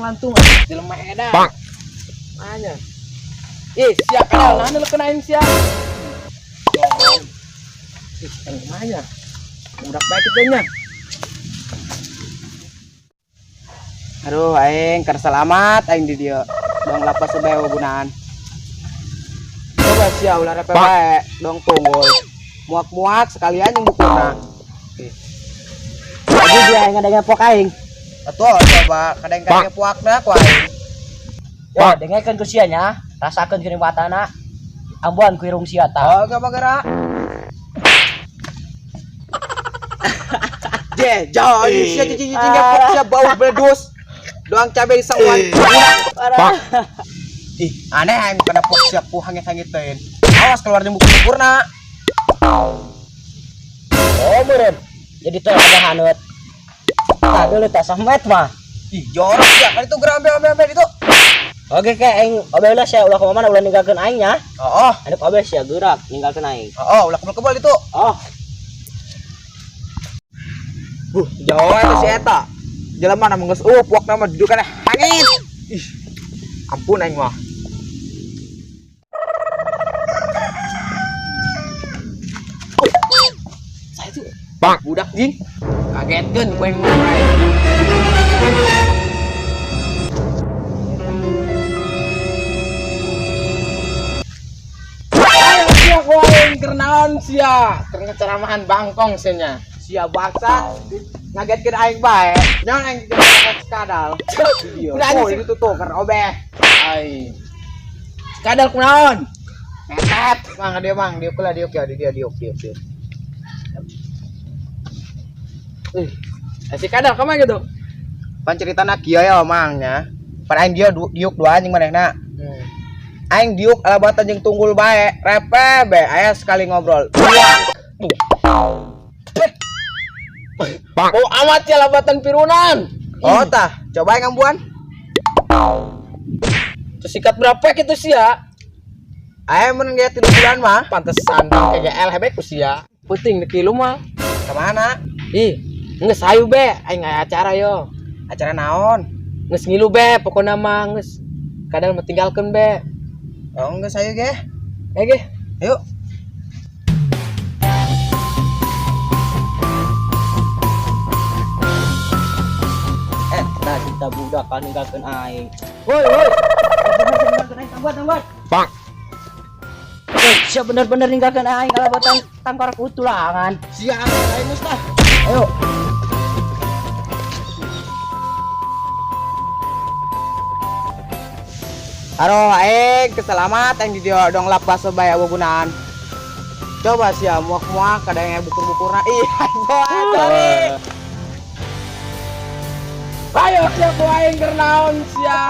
lantung jelema edan. Manya. Ih, sia kadal naon lu kena aing sia. Ih, aing kumaha? Budak bae kitu nya. Aduh, aing keur selamat aing di dieu. Dong lapas bae gunaan. Coba sia ulah repe bae, dong tunggul. Muak-muak sekalian jeung bukuna. Lagi dia aing ada ngepok aing. Atuh coba kadang-kadang puakna ku aing. Yo, dengekeun ku sia nya, rasakeun kenikmatana. Ambuan ku irung sia tah. Oh, gak gerak. Je, jauh sia cicing cicing ngepok sia bau beledus. Doang cabe di sawan. Ih, aneh aing kena pok sia ku hangit-hangiteun. Awas keluar jeung buku-bukurna. Oh, meureun. Jadi teh ada haneut. Tah dulu tah samet mah. Ih, jorok sia kan itu gerak ambil-ambil itu. Oke, ke aing obeh lah sia ulah kemana ulah ninggalkeun aing nya. Oh, oh. Anu obeh sia gerak ninggalkeun aing. Oh, ulah kebal-kebal itu. Oh, Jauh eta si eta. Jelema na geus puak nama dudukan hangit. Ih. Ampun aing mah. Saya tuh budak jing. Kagetkeun ku aing mah. Ayo sia ku aing keur naon sia? Keur ngeceramahan bangkong sia nya. Sia baksa ngagetkeun aing bae. Nyaon aing kadal. Udah Oh, anjing. itu tuh keur obeh. Ai. Kadal kunaon? Metet. Mang dia mang, diuk lah diuk ya, dia diuk diuk diuk. Ih, si kadal kemana gitu? Pan ceritana kieu ya mang nya. Pan aing dia diuk dua anjing manehna. Aing diuk alabatan jeung tunggul bae, repe be aya sekali ngobrol. Oh amat ya labatan pirunan. Oh tah, coba aing ngambuan. Terus sikat berapa gitu sih ya? Aing mun ge 3 bulan mah. Pantesan KGL hebek usia. Puting di kilo mah. Kemana? Ih, geus hayu be, aing aya acara yo. Acara naon? Geus ngilu be, pokona mah geus kadal mah tinggalkeun be. Oh enggak saya ge. Eh ge. Ayo. Tah kita budak kan ninggalkeun aing. Woi, woi. Ninggalkeun aing tambuat tambuat. Eh, sia bener-bener ninggalkeun aing kalabatan tangkorak utulangan. Sia aing geus tah. Ayo. Aduh, aing keselamat aing di dieu dong lap baso bae gunaan. Coba sia muak-muak kada yang bukur-bukurna. Ih, sorry. Ayo sia ku aing keur naon sia.